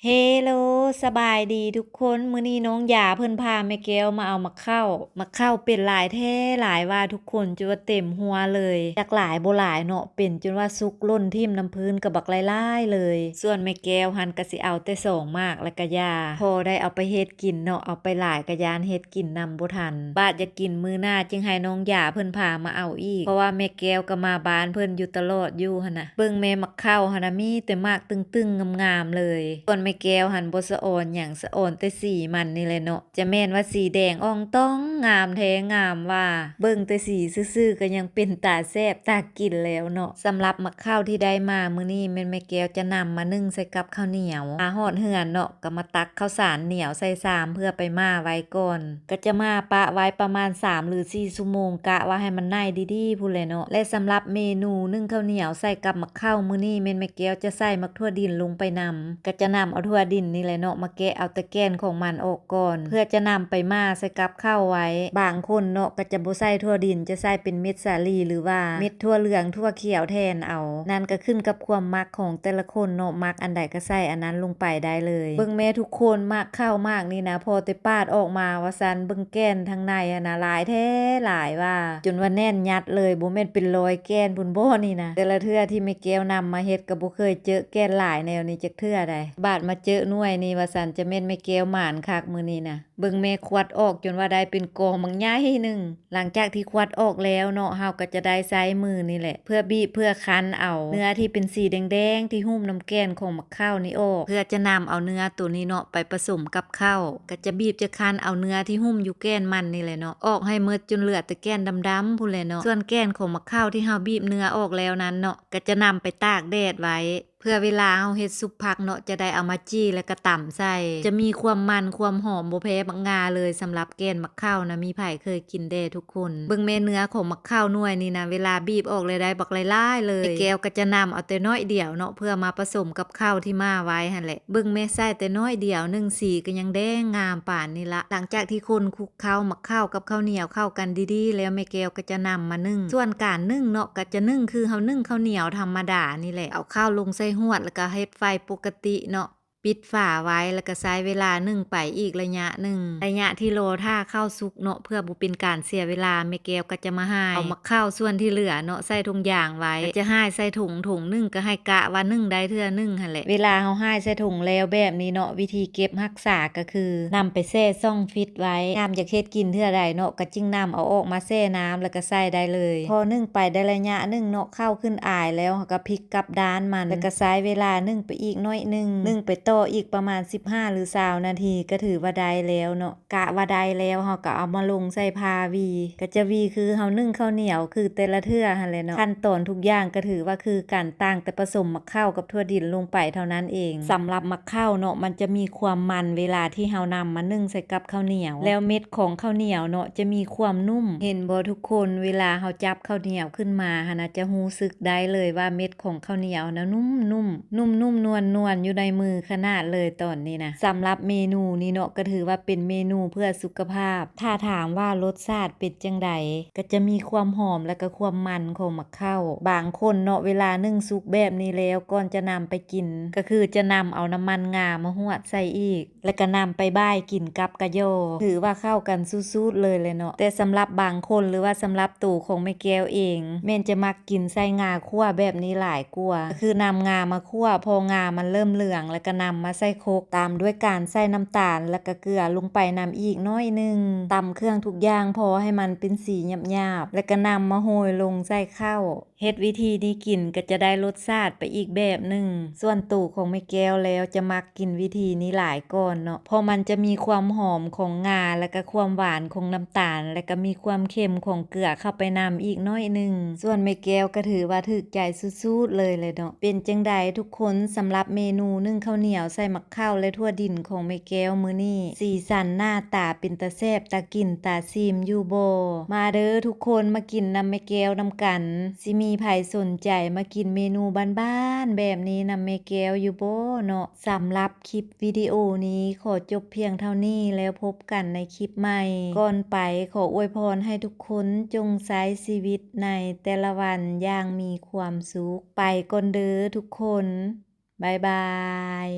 ເຮໂລ ສະບາຍດີທຸກຄົນ. ມື້ນີ້ນ້ອງຢາເພິ່ນພາແມ່ແກ້ວມາເອົາໝາກເຂົ້າ. ໝາກເຂົ້າເປັນຫຼາຍແທ້ຫຼາຍວ່າທຸກຄົນ, ຈົນວ່າເຕັມຮົວເລີຍ. ຈັກຫຼາຍບໍ່ຫຼາຍເນາະ, ເປັນຈົນວ່າສຸກຫຼົ່ນຖິ້ມນຳພື້ນກະບັກຫຼາຍໆເລີຍ. ສ່ວນແມ່ແກ້ວຫັ້ນກະຊິເອົາແຕ່ສອງໝາກ ແລ້ວກະຢ່າ. ພໍໄດ້ເອົາໄປເຮັດກິນເນາະ, ເອົາໄປຫຼາຍກະຢ້ານເຮັດກິນນຳບໍ່ທັນ. ບາດຢາກກິນມື້ໜ້າຈຶ່ງໃຫ້ນ້ອງຢາເພິ່ນພາມາເອົາອີກ, ເພາະວ່າແມ່ແກ້ວກະມາບ້ານເພິ່ນຢູ່ຕະຫຼອດຢູ່ຫັ້ນນະ. ເບິ່ງແມ້ ໝາກເຂົ້າຫັ້ນນະ ມີແຕ່ໝາກຕຶງໆງາມໆເລີຍ. ສ່ວນແມ່ແກ້ວຫັ້ນບໍ່ສະອອນຫຍັງ, ສະອອນແຕ່ສີມັນນີ້ແຫຼະເນາະ. ຈະແມ່ນວ່າສີແດງອ່ອງຕ່ອງ, ງາມແທ້ງາມວ່າ. ເບິ່ງແຕ່ສີຊື່ໆກະຍັງເປັນຕາແຊບຕາກິນແລ້ວເນາະ. ສຳລັບໝາກເຂົ້າທີ່ໄດ້ມາມື້ນີ້ ແມ່ນແມ່ແກ້ວຈະນຳມາໜຶ້ງໃສ່ກັບເຂົ້າໜຽວ. ມາຮອດເຮືອນເນາະ, ກະມາຕັກເຂົ້າສານໜຽວໃສ່ຊາມເພື່ອໄປໝ້າໄວ້ກ່ອນ. ກະຈະໝ້າປະໄວ້ປະມານສາມຫຼືສີ່ຊົ່ວໂມງ, ກະວ່າໃຫ້ມັນໄໜ້ດີໆພຸ້ນແຫຼະເນາະ. ແລະ ສຳລັບເມນູໜຶ້ງເຂົ້າໜຽວໃສ່ກັບໝາກເຂົ້າມື້ນີ້ ແມ່ນແມ່ແກ້ວຈະໃສ່ໝາກຖົ່ວດິນລົງໄປນຳ. ກະຈະນຳເອົາຖົ່ວດິນນີ້ແຫຼະເນາະ ມາແກະເອົາແຕ່ແກ່ນຂອງມັນອອກກ່ອນ ເພື່ອຈະນຳໄປໝ້າໃສ່ກັບເຂົ້າໄວ້. ບາງຄົນເນາະ ກະຈະບໍ່ໃສ່ຖົ່ວດິນ, ຈະໃສ່ເປັນເມັດສາລີ ຫຼືວ່າເມັດຖົ່ວເຫຼືອງ, ຖົ່ວຂຽວແທນເອົາ. ນັ້ນກະຂຶ້ນກັບຄວາມມັກຂອງແຕ່ລະຄົນເນາະ, ມັກອັນໃດກະໃສ່ອັນນັ້ນລົງໄປໄດ້ເລີຍ. ເບິ່ງແມ້ທຸກຄົນ, ໝາກເຂົ້າໝາກນີ້ນະ ພໍແຕ່ປາດອອກມາວ່າຊັ້ນ, ເບິ່ງແກ່ນທາງໃນຫັ້ນນະ ຫຼາຍແທ້ຫຼາຍວ່າ, ຈົນວ່າແໜ້ນຍັດເລີຍ, ບໍ່ແມ່ນເປັນຮ້ອຍແກ່ນພຸ້ນບໍ່ນີ້ນະ. ແຕ່ລະເທື່ອທີ່ແມ່ແກ້ວນຳມາເຮັດ ກະບໍ່ເຄີຍເຈີແກ່ນຫຼາຍແນວນີ້ຈັກເທື່ອໃດ. ບາດມາເຈີໜ່ວຍນີ້ວ່າຊັ້ນ, ຈະແມ່ນແມ່ແກ້ວໝານຄັກມື້ນີ້ນະ. ເບິ່ງແມ້ ຂວັດອອກຈົນວ່າໄດ້ເປັນກອງບັກໃຫຍ່ໜຶ່ງ. ຫຼັງຈາກທີ່ຂວັດອອກແລ້ວເນາະ, ເຮົາກະຈະໄດ້ໃຊ້ມືນີ້ແຫຼະ ເພື່ອບີບເພື່ອຄັ້ນເອົາເນື້ອທີ່ເປັນສີແດງໆ ທີ່ຫຸ້ມນຳແກ່ນຂອງໝາກເຂົ້ານີ້ອອກ, ເພື່ອຈະນຳເອົາເນື້ອໂຕນີ້ເນາະ ໄປປະສົມກັບເຂົ້າ. ກະຈະບີບຈະຄັ້ນເອົາເນື້ອທີ່ຫຸ້ມຢູ່ແກ່ນມັນນີ້ແຫຼະເນາະ ອອກໃຫ້ໝົດ ຈົນເຫຼືອແຕ່ແກ່ນດຳໆພຸ້ນແຫຼະເນາະ. ສ່ວນແກ່ນຂອງໝາກເຂົ້າທີ່ເຮົາບີບເນື້ອອອກແລ້ວນັ້ນເນາະ, ກະຈະນຳໄປຕາກແດດໄວ້ ເພື່ອເວລາເຮົາເຮັດຊຸບຜັກເນາະ ຈະໄດ້ເອົາມາຈີ່ ແລ້ວກະຕຳໃສ່. ຈະມີຄວາມມັນຄວາມຫອມ ບໍ່ແພ້ໝາກງາເລີຍ. ສຳລັບແກ່ນໝາກເຂົ້ານະ ມີໃຜເຄີຍກິນແດ່ທຸກຄົນ? ເບິ່ງແມ້ ເນື້ອຂອງໝາກເຂົ້າໜ່ວຍນີ້ນະ, ເວລາບີບອອກແລ້ວໄດ້ບັກຫຼາຍໆເລີຍ. ແມ່ແກ້ວກະຈະນຳເອົາແຕ່ໜ້ອຍດຽວເນາະ ເພື່ອມາປະສົມກັບເຂົ້າທີ່ໝ້າໄວ້ຫັ້ນແຫຼະ. ເບິ່ງແມ້ ໃສ່ແຕ່ໜ້ອຍດຽວໜຶ່ງ, ສີກະຍັງແດງງາມປານນີ້ລະ. ຫຼັງຈາກທີ່ຄົນຄຸກເຂົ້າໝາກເຂົ້າກັບເຂົ້າໜຽວເຂົ້າກັນດີໆແລ້ວ, ແມ່ແກ້ວກະຈະນຳມາໜຶ້ງ. ສ່ວນການໜຶ້ງເນາະ ກະຈະໜຶ້ງຄືເຮົາໜຶ້ງເຂົ້າໜຽວທຳມະດານີ້ແຫຼະ. ເອົາເຂົ້າລົງໃສ່ຫວດ ແລ້ວກະເຮັດໄຟປົກກະຕິເນາະ, ປິດຝາໄວ້ ແລ້ວກະໃຊ້ເວລາໜຶ້ງໄປອີກໄລຍະໜຶ່ງ. ໄລຍະທີ່ລໍຖ້າເຂົ້າສຸກເນາະ, ເພື່ອບໍ່ເປັນການເສຍເວລາ, ແມ່ແກ້ວກະຈະມາຫາຍເອົາໝາກເຂົ້າສ່ວນທີ່ເຫຼືອເນາະ ໃສ່ຖົງຢາງໄວ້ ກະຈະຫາຍໃສ່ຖົງ, ຖົງໜຶ້ງກະໃຫ້ກະວ່າໜຶ້ງໄດ້ເທື່ອໜຶ່ງຫັ້ນແຫຼະ. ເວລາເຮົາຫາຍໃສ່ຖົງແລ້ວແບບນີ້ເນາະ, ວິທີເກັບຮັກສາກະຄື ນຳໄປແຊ່ຊ່ອງຟຣີດໄວ້. ຍາມຢາກເຮັດກິນເທື່ອໃດເນາະ, ກະຈຶ່ງນຳເອົາອອກມາແຊ່ນ້ຳ ແລ້ວກະໃສ່ໄດ້ເລີຍ. ພໍໜຶ້ງໄປໄດ້ໄລຍະໜຶ່ງເນາະ, ເຂົ້າຂຶ້ນອາຍແລ້ວ, ເຮົາກະພິກກັບດ້ານມັນ ແລ້ວກະໃຊ້ເວລາໜຶ້ງໄປອີກໜ້ອຍໜຶ່ງ, ໜຶ້ງໄປຕໍ່ອີກປະມານສິບຫ້າຫຼືຊາວນາທີ ກະຖືວ່າໄດ້ແລ້ວເນາະ. ກະວ່າໄດ້ແລ້ວ ເຮົາກະເອົາມາລົງໃສ່ຜ້າຫວີ, ກະຈະຫວີຄືເຮົາໜຶ້ງເຂົ້າໜຽວຄືແຕ່ລະເທື່ອຫັ້ນແຫຼະເນາະ. ຂັ້ນຕອນທຸກຢ່າງກະຖືວ່າຄືກັນ, ຕ່າງແຕ່ປະສົມໝາກເຂົ້າກັບຖົ່ວດິນລົງໄປເທົ່ານັ້ນເອງ. ສຳລັບໝາກເຂົ້າເນາະ, ມັນຈະມີຄວາມມັນເວລາທີ່ເຮົານຳມາໜຶ້ງໃສ່ກັບເຂົ້າໜຽວ, ແລ້ວເມັດຂອງເຂົ້າໜຽວເນາະ ຈະມີຄວາມນຸ້ມ. ເຫັນບໍ່ທຸກຄົນ? ເວລາເຮົາຈັບເຂົ້າໜຽວຂຶ້ນມາຫັ້ນນະ, ຈະຮູ້ສຶກໄດ້ເລີຍວ່າເມັດຂອງເຂົ້າໜຽວນະນຸ້ມໆ, ນຸ້ມໆ ນວນໆ ຢູ່ໃນມືຂະໜາດເລີຍຕອນນີ້ນະ. ສຳລັບເມນູນີ້ເນາະ, ກະຖືວ່າເປັນເມນູເພື່ອສຸຂະພາບ. ຖ້າຖາມວ່າລົດຊາດເປັນຈັ່ງໃດ? ກະຈະມີຄວາມຫອມ ແລະກະຄວາມມັນຂອງໝາກເຂົ້າ. ບາງຄົນເນາະ ເວລາໜຶ້ງສຸກແບບນີ້ແລ້ວ ກ່ອນຈະນຳໄປກິນ ກະຄືຈະນຳເອົານ້ຳມັນງາມາຫວດໃສ່ອີກ ແລະກະນຳໄປບ່າຍກິນກັບກະຍໍ່. ຖືວ່າເຂົ້າກັນສຸດໆເລີຍແຫຼະເນາະ. ແຕ່ສຳລັບບາງຄົນ ຫຼືວ່າສຳລັບໂຕຂອງແມ່ແກ້ວເອງ ແມ່ນຈະມັກກິນໃສ່ງາຂົ້ວແບບນີ້ຫຼາຍ ກວ່າ ກະຄືນຳງາມາຂົ້ວ ພໍງາມັນເລີ່ມເຫຼືອງ ແລ້ວກະນຳມາໃສ່ຄົກ ຕາມດ້ວຍການໃສ່ນ້ຳຕານ ແລ້ວກະເກືອລົງໄປນຳອີກໜ້ອຍໜຶ່ງ. ຕຳເຄື່ອງທຸກຢ່າງພໍໃຫ້ມັນເປັນສີຫຍາບໆ ແລ້ວກະນຳມາໂຮຍລົງໃສ່ເຂົ້າ. ເຮັດວິທີນີ້ກິນກະຈະໄດ້ລົດຊາດໄປອີກແບບໜຶ່ງ. ສ່ວນໂຕຂອງແມ່ແກ້ວແລ້ວຈະມັກ ກິນວິທີນີ້ຫຼາຍກ່ອນເນາະ ເພາະມັນຈະມີຄວາມຫອມຂອງງາ ແລະກະຄວາມຫວານຂອງນ້ຳຕານ ແລະກະມີຄວາມເຄັມຂອງເກືອເຂົ້າໄປນຳອີກໜ້ອຍໜຶ່ງ. ສ່ວນແມ່ແກ້ວກະຖືວ່າຖືກໃຈສຸດໆເລີຍແຫຼະເນາະ. ເປັນຈັ່ງໃດທຸກຄົນ ສຳລັບເມນູໜຶ້ງເຂົ້າໜຽວໃສ່ໝາກເຂົ້າ ແລະຖົ່ວດິນຂອງແມ່ແກ້ວມື້ນີ້ ສີສັນໜ້າຕາເປັນຕາແຊບ ຕາກິນ ຕາຊີມຢູ່ບໍ່? ມາເດີທຸກຄົນ ມາກິນນຳແມ່ແກ້ວນຳກັນ. ຊິມີໃຜສົນໃຈມາກິນເມນູບ້ານໆແບບນີ້ນຳແມ່ແກ້ວຢູ່ບໍ່ເນາະ? ສຳລັບຄລິບວິດີໂອນີ້ຂໍຈົບພຽງເທົ່ານີ້ ແລ້ວພົບກັນໃນຄລິບໃໝ່. ກ່ອນໄປ ຂໍອວຍພອນໃຫ້ທຸກຄົນຈົ່ງໃຊ້ຊີວິດໃນແຕ່ລະວັນຢ່າງມີຄວາມສຸກ. ໄປກ່ອນເດີທຸກຄົນ. ບາຍບາຍ.